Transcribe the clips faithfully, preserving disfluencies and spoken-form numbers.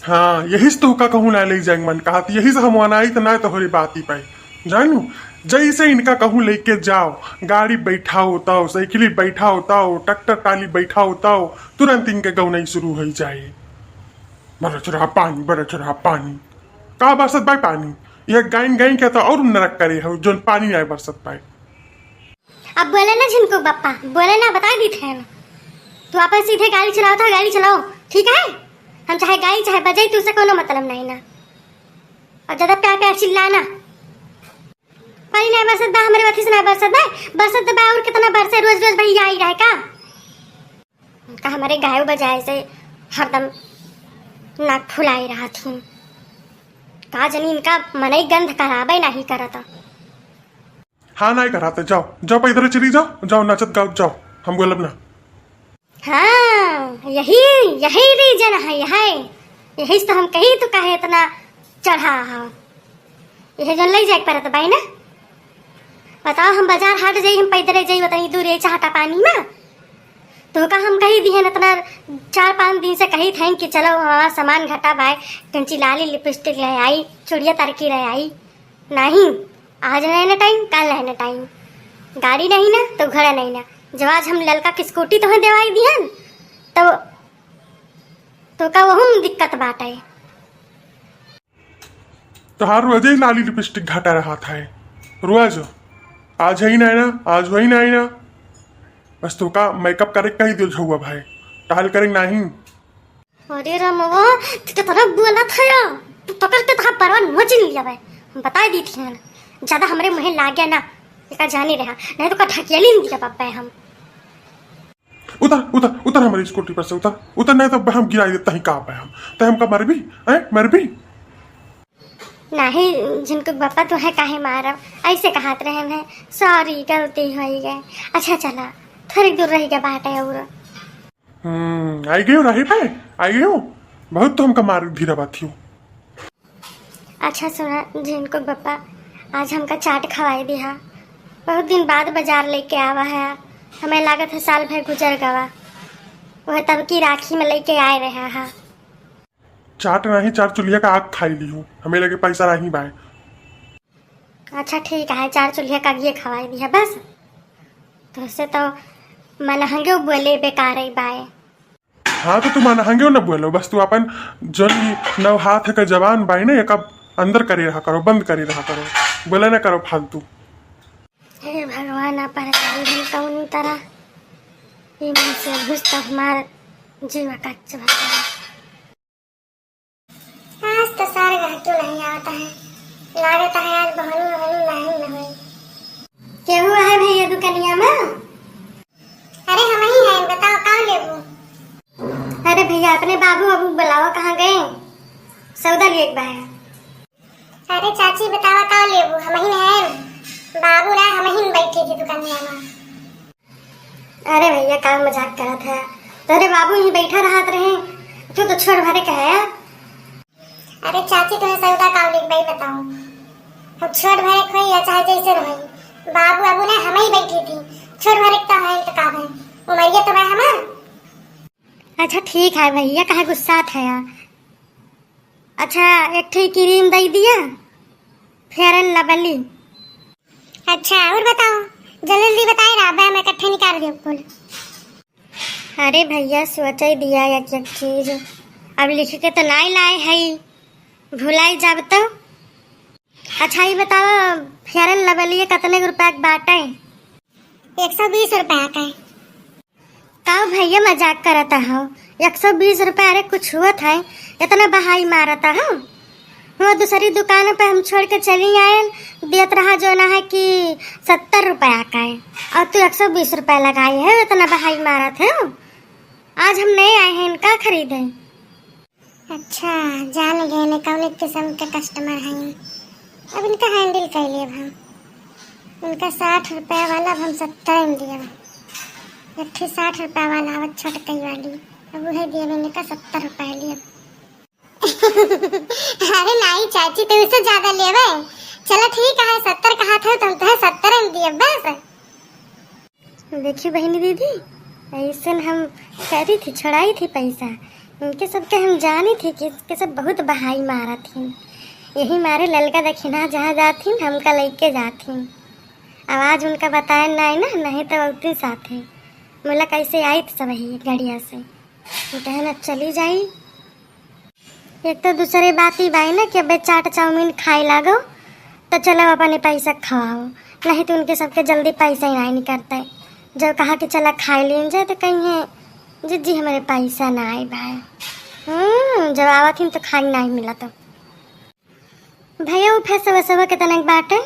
हाँ, यही से तोहका कहूँ ना ले जाए मन कहत, यही से हम अनाई त ना तोहरी बाती पाई। जानू, जैसे इनका कहूँ लेके जाओ, गाड़ी बैठाओ ताओ, साइकिल बैठाओ ताओ, ट्रैक्टर ट्राली बैठाओ ताओ, तुरंत इनके गौनई शुरू हो जाए। बरस रहा पानी, बरस रहा पानी। का बरसत बाय पानी? यह गाइन गाइन के तो और नरक करे हो, जोन पानी आए बरसत बाय। अब बोले ना झिनकू बप्पा, बोले ना, बताइ दीत है। तू आपन सीधे गाड़ी चलाओ था, गाड़ी चलाओ, ठीक है? हम चाहे गाई चाहे बजाई, तुझसे कोनो मतलब नहीं ना। और ज्यादा प्यार प्यार चिल्ला ना। पानी नहीं बरसत बा, हमरे वथी से नहीं बरसत बा, बरसत बा और कितना बरसे, रोज रोज भैया आई रहे का? का हमरे गायो बजाए से हरदम नाक फुलाए रहत ही। का जनी इनका मनई गंध कराबे नहीं करत। हाँ, नहीं कराते, जाओ, जाओ, पैदल चली जाओ, जाओ, नाचत गाओ, जाओ, हम बोलब ना। हाँ, यही, यही reason है, यही, यही से तो हम कही, तू काहे इतना चढ़ा हो? यही जन ले जाए के परत बाई ना। बताओ, हम बाजार हाट जाई, हम पैदल जाई, बताई दूर है चाहटा पानी में। तो का हम कही दिहन इतना, चार पाँच दिन से कही थे कि चलो हमारा सामान घटा बाय, कंची लाली लिपस्टिक ले आई, चुड़िया तरकी ले आई। नहीं, आज नहीं ना टाइम, काल नहीं ना टाइम। गाड़ी नहीं ना तो घोड़ा नहीं ना। जब आज हम ललका की स्कूटी तोहे देवाई दिहन, तो, तो का वहू में दिक्कत बाटे। तोहार रोजे ही लाली लिपस्टिक घटा रहा था, रोज। आज है ही नहीं ना, आज वही नहीं ना। बस तो का मेकअप करे कही दियो झौआ भाई, टहल करे नहीं। अरे रामवा, तू कितना बोला था या? तू पकड़ के तोहार परवा नोच लिया बे। हम बताई दी थी ना, ज्यादा हमरे मुँहे लागे ना, एका जाने रहा, नहीं तो का ढकेली नहीं दिया बाबा हम। उतर, उतर, उतर हमारी स्कूटी पर से, उतर, उतर, नहीं तो हम गिराई देता ही का पे हम। तो हमका मरबी, हैं, मरबी? नहीं, झिनकू बप्पा, तुहे काहे मारब? ऐसे कहत रहे हैं, सॉरी, गलती होई गए। अच्छा, चला, थोड़ी दूर रह गया बाटे और। हम्म, आई गयो रही पे, आई गयो। बहुत तो हमका मार धीरा बात हो। अच्छा सुना, झिनकू बप्पा, आज हमका चाट खवाई दिहा। बहुत दिन बाद बाजार लेके आवा है, हमें लागत है साल भर गुजर गवा। वह तब की राखी में लेके आए रहा है। चाट नहीं, चार चुल्हिया का आग खाई ली हूँ, हमें लगे पैसा नहीं बाय। अच्छा ठीक है, चार चुल्हिया का आगिए खवाई दिहा बस। तोहसे तो मनहंगे बोले बेकार ही बाय। हाँ, तो तू मनहंगे न बोलो, बस तू अपन जौन ई नौ हाथ का जबान बाय ना, एका अंदर करे रहा करो, बंद करे रहा करो, बोले ना करो फालतू। हे भगवान, आप बताई हम कौन तरह ई मन से घुस तो हमार जीवा कच्च भर। आज तो सारे गाहकी नहीं आवत है, लागत है आज बहनी वहनी नहीं न होई। केहू है भैया दुकनिया में? अरे हम ही हैं, बताओ का लेबू? अरे भैया, अपने बाबू बाबू बुलावा, कहाँ गए? सौदा लिए के बाय। अरे चाची, बतावा का लेबू, हम ही हैं, बाबू ना हम ही बैठी थी दुकनिया में। अरे भैया, का मजाक करत है? तोरे बाबू ही बैठा रहत रहे, तू तो छोड़ भरे कहे। अरे चाची, तुम्हें सौदा का लेके भाई बताओ, हम छोड़ भरे खोई या चाहे जैसे रहे, बाबू बाबू ना हम ही बैठी थी, छोड़ भरे का है तो का है, उमरिया तो भाई हमार। अच्छा ठीक है भैया, काहे गुस्सात है? अच्छा, एक ठे क्रीम दे दिया, Fair and Lovely। अच्छा, और बताओ, जल्दी जल्दी बताए रहा, मैं इकट्ठे निकाल दियो कुल। अरे भैया, सोचे दिया एक एक चीज, अब लिख के तो नाई लाए है, भुलाई जाब तो। अच्छा, ये बताओ, Fair and Lovely ये कितने रुपया के बाटे? एक सौ बीस रुपया का है। का भैया मजाक करत हो? एक सौ बीस रुपया, अरे कुछ हुआ था, इतना बहाई मारत हो? हुआ दूसरी दुकान पे हम छोड़ के चली आयल, देत रहा जो ना है कि सत्तर रुपया का है, और तू एक सौ बीस रुपया लगाई है, इतना बहाई मारत हो। आज हम नहीं आए हैं इनका खरीदे। अच्छा, जान गए ने कौन किस्म के customer हैं। अब इनका handle कर लेब हम। इनका साठ रुपया वाला अब हम सत्तर में दियब। एक ठे साठ रुपया वाला आवत छोटकई वाली, अब उहे दियब, इनका सत्तर रुपया लेब। अरे नाई चाची, तो इससे ज्यादा लेबे। चलो ठीक है, सत्तर कहा थे तो हम तुहे सत्तर में दियब बस। देखी बहिनी दीदी, ऐसन हम करी थी, छोड़ाई थी पैसा, उनके सबके हम जानी थी कि इनके सब बहुत बहाई मारत ही। यही मारे ललका दखिना जहाँ जात ही, हमका लइके जात ही। आवाज उनका बताए नाई ना, नहीं तो उतनी साथ है। मुला कैसे आई तो सब ही गड़िया से। वो कहे ना चली जाई। एक तो दूसरी बात ई बाई ना कि अबे चाट चाउमीन खाए लागो, तो चलो अपने पैसा खवाओ, नहीं तो उनके सबके जल्दी पैसा ही नहीं निकलता है। जब कहा कि चला खाए लीन जाए तो कहीं है, "जिज्जी, हमारे पैसा ना आए भाई।" हम्म, जब आवत ही तो खाए नहीं मिला तो। भैया, वो फैसवा सवा के तनक बाटे,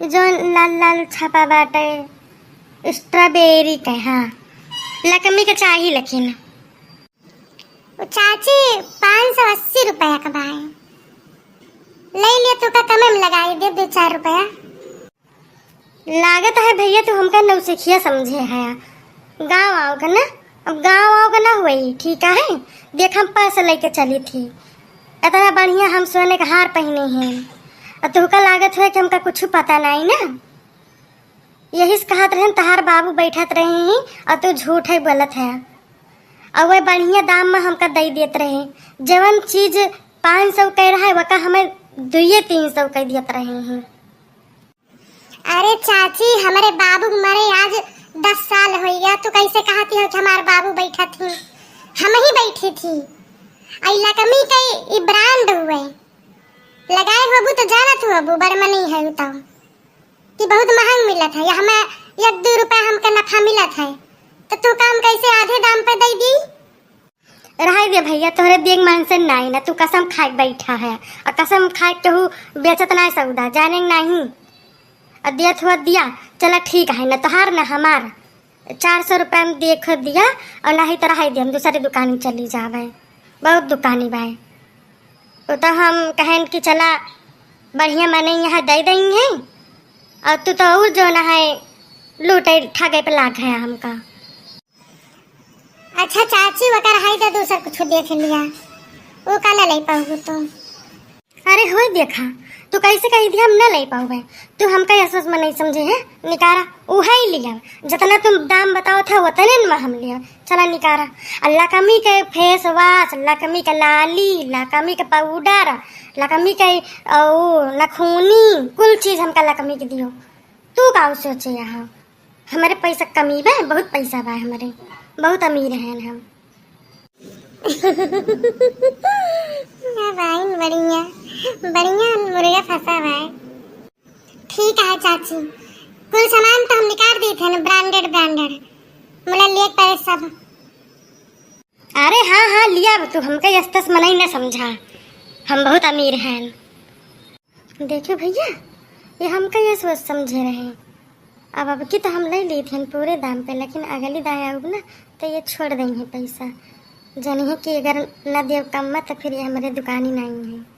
जो लाल लाल छापा बाटे, स्ट्रॉबेरी के, हाँ, लकमी के चाही लेकिन। ओ चाची, पाँच सौ अस्सी रुपया का बाय। ले लिया, तू का कमे में लगाई दे दो चार रुपया। लागत है भैया, तू हमका नौसिखिया समझे है। गाँव आओ का ना, अब गाँव आओ का ना हुई, ठीक है? देख, हम पर्स लेके चली थी, इतना बढ़िया हम सोने का हार पहने हैं, और तुहका लागत है कि हमका कुछ पता नहीं ना। यही से कहत रहन, तहार बाबू बैठत रहे हैं और तू झूठ है बोलत है। और वह बढ़िया दाम में हमका दे देत रहे, जवन चीज पाँच सौ कह रहा है, वका हमें दुइये तीन सौ कह देत रहे हैं। अरे चाची, हमारे बाबू के मरे आज दस साल हो गया, तू कैसे कहती हो कि हमार बाबू बैठत ही? हम ही बैठी थी। आई लकमी के ई ब्रांड हुए, लगाए होबू तो जानत होबू, बड़ मनी है उ तो। कि बहुत महंग मिलत है, या हमें एक दो रुपया हमके नफा मिलत है, तो तू काम कैसे आधे दाम पे दे दी? रहाई दे भैया, तोहरे बेग मन से नाई ना, तू कसम खाए के बैठा है, और कसम खाए के केहू बेचत नाई सौदा, जाने नहीं। और दिया थुआ दिया, चला ठीक है ना, तोहार ना हमार। चार सौ रुपया में देख दिया, और नहीं तो रहाई दे, हम दूसरी दुकान में चली जावे, बहुत दुकानी बाय। वो तो हम कहन कि चला बढ़िया मने यहाँ दे देंगे, और तू तो और जो ना है लूटे ठगे पे लाग है हमका। अच्छा चाची, वकर हाई तो दूसर कुछ देख लिया, वो का ना ले पाऊँ तो। अरे होय देखा, तू कैसे कही थी हम न ले पाऊबे? तू हमका एहसास में नहीं समझे है, निकारा उहे ही लिया, जितना तुम दाम बताओ था उतने में हम लिया। चला निकारा। आ लकमी के फेस वाश, लकमी के लाली, लकमी के पाउडर, लकमी के ओ नखूनी, कुल चीज हमका लकमी के दियो। तू का सोचे यहाँ? हमारे पैसा कमी बा, बहुत पैसा बा हमारे, बहुत अमीर हैं हम। हाँ भाई, बढ़िया, बढ़िया मुर्गा फंसा भाई। ठीक है चाची, कुल सामान तो हम निकाल दी थे ना, ब्रांडेड ब्रांडेड, मुला लिए पड़े सब। अरे हाँ हाँ, लिया, अब तू हमका यस्तस मनई न समझा, हम बहुत अमीर हैं। देखियो भैया, ये हमका ये सोच समझे रहे। अब, अब की तो हम ले ली थी पूरे दाम पे, लेकिन अगली दाएँ आऊब ना, तो ये छोड़ देंगे पैसा। जनिए कि अगर न देव कम में, तो फिर ये हमारे दुकान ही नहीं है।